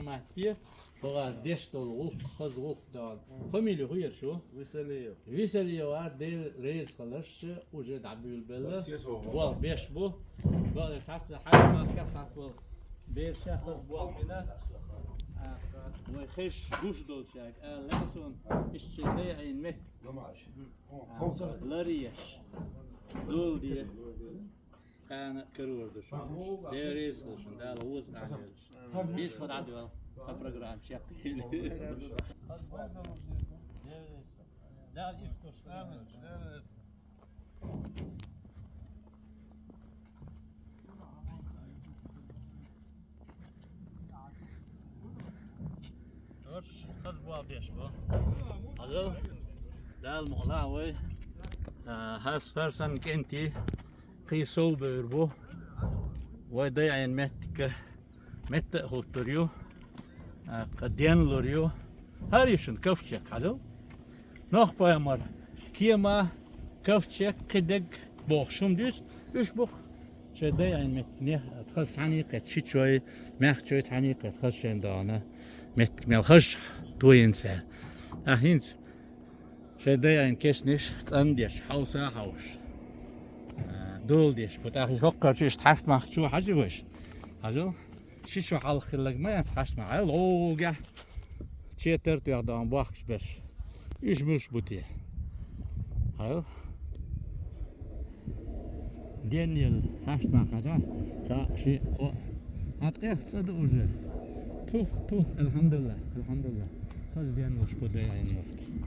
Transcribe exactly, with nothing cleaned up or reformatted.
Матте, бага деш долу гӀуллакх, хаза гӀуллакх дан. Фамилия хӀун яра шу? Висалиев. Висалиев а, Дела реза хиларш, уже дӀабуьйлабелла. Болх беш бу. Бала цхьацца хьаьрча махках цхьацца болу. Берша хаза болх бина. Вай хезаш гуш долчаьрга ала лаьа суна, иштта дайъина метта. Ларъеш. Дола де. Кхана карор ду шуна. Дела реза хуьлда шуна, Дала веза къахьегӀаш. ХӀинца хӀара дӀадоьлла, хӀара программа чекхъели. Дала иртош. Ош хаза болх беш бу. Хьажал, Дала мукъ лахь вай. А, хӀара, хӀара санна кӀентий кхин совбевр бу. Вай дайъина меттиг, метта а хӀуттур ю. А, кхин денлур ю. ХӀара ю шуна ковчег, хьажал. Нохь-пайхамар кема, ковчег, кхидерг бохуш хӀума дуьйцу, уьш бу-кх шайн дайъина меттиг, хаза цхьаьний кхетта, шичой, маьхчой цхьаьний кхетта, хаза шайна догӀана меттиг мел хаза тойина цара. Ахьа хӀинца шайн дайъина кешнаш цӀандеш, хьовса а хьовсуш, а, дола деш бу. ТӀаккха хӀокхарчу иштта хьаьшт махка чу хьажа вайша. Хьажал, ши шо хьалха хилларг ма яц хьаьшт мах, хьажал, гӀовгӀехь четар тоьхна догӀана бохкаш берш. Уьш муьлш бу те? Хьажал. Денъелла хьаьшт мах хьажа. Цхьаъ, шиъ, кхоъ. Хьан ткъех цӀа ду уже. Пу, пу, алхьамдулиллахӀ, алхьамдулиллахӀ. Хаза денлуш бу дайъина меттиг.